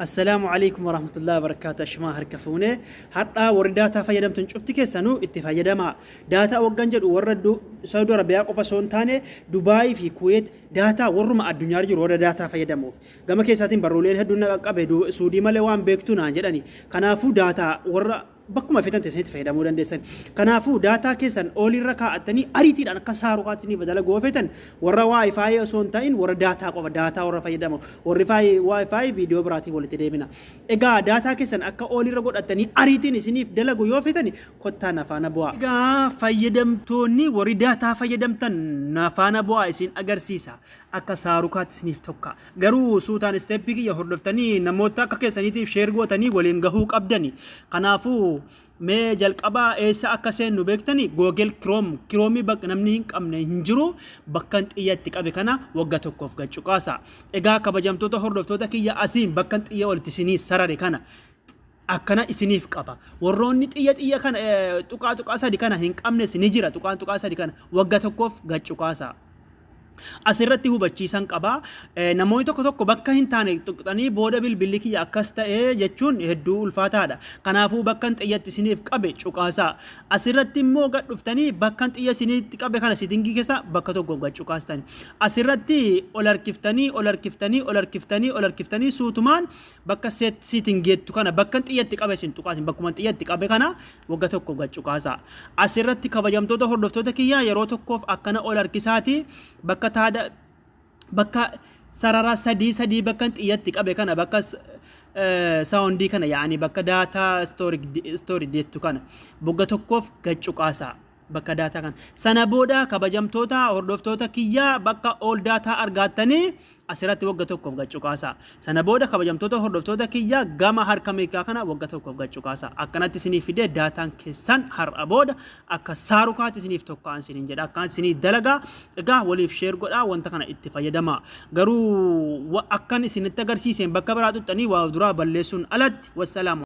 Assalaamu alaikum warahmatullahi wabarakaatu. Ashamaa harka fuunee har'aa warri daataa fayyadamtan cufti keessanuu itti fayyadamaa. Daataa waggaan jedhu warra Saudi Arabiyaa qofa osoo hin taane, Dubaayii fi Kuweet, daataa warruma addunyaa jiru warra daataa fayyadamuuf. Gama keessaatiin barruuleen hedduun na qaqqabe, Suudii malee waan beektuu naan jedhani. Kanaafuu daataa warra bakkuma feetan teessanitti fayyadamuu dandeessan. Kanaafuu daataa keessan oolirra kaa'attanii ariitiidhaan akka saarukaatti ni badala goofetan, warra WiFi osoo hin ta'in warra daataa qofa, daataa warra fayyadamu. Warri WiFi viidiyoo biraatiin walitti deebina. Egaa daataa keessan akka oolirra godhatanii ariitiin isiniif dalagu yoo feetan, kottaa na faana bu'aa. Egaa fayyadamtoonni warri daataa fayyadamtan na faana bu'aa, isin agarsiisa. Akka saarukaatti isiniif tokka. Garuu suutaan step kiyya hordoftanii namoota akka keessaniitiif share gootanii waliin gahuu qabdani. Kanaafuu mee jalqabaa eessa akka seennu beektani? Google Chrome. Chrome bakka namni hin qabne hin jiru, bakkan xiyya itti qabe kana wagga tokkoof gad cuqaasa. Egaa kabajamtoota hordoftoota kiyya, asiin bakkan xiyya walitti isinii sarare kana akkana isiniif qaba. Warroonni xiyya xiyya kana, tuqaa tuqaa sadi kana hin qabnes ni jira. Tuqaan tuqaa sadi kana wagga tokkoof gad cuqaasa. Asirratti hubachiisan qaba. Namoonni tokko tokko bakka hin taane tuqxanii booda bilbilli kiyya akkas ta'ee jechuun hedduu ulfaataadha. Kanaafuu bakka xiyyatti isiniif qabe cuqaasaa. Asirratti immoo gad dhuftanii bakka xiyya isinitti qabe kana setting keessa bakka tokko gad cuqaastan. Asirratti ol harkiftanii, ol harkiftanii, ol harkiftanii, ol harkiftanii, suutumaan bakka setting jettu kana, bakka xiyyatti qabe isin tuqaasin, bakkuma xiyyatti qabe kana wagga tokko gad cuqaasaa. Asirratti kabajamtoota hordoftoota kiyyaa, yeroo tokkoof akkana ol harkisaati bakka taada, bakka sarara sadii sadii, bakka xiyyatti qabe kana, bakka sound kana, yaani bakka data storage jettu kana wagga tokkoof gad cuqaasaa, bakka daataa kana. Sana booda kabajamtoota hordoftoota kiyyaa, bakka all data argattanii asirratti wagga tokkoof gad cuqaasaa. Sana booda kabajamtoota hordoftoota kiyyaa, gama harka mirgaa kana wagga tokkoof gad cuqaasaa. Akkanatti isiniif fidee daataan keessan har'a booda akka saarukaatti isiniif tokka'an isiniin jedha. Akkanatti isiniif dalagaa. Egaa waliif share godhaa, wanta kana itti fayyadamaa. Garuu akkan isinitti agarsiiseen bakka biraa tuxxanii waa duraa balleessuun alatti. Wassalaamu.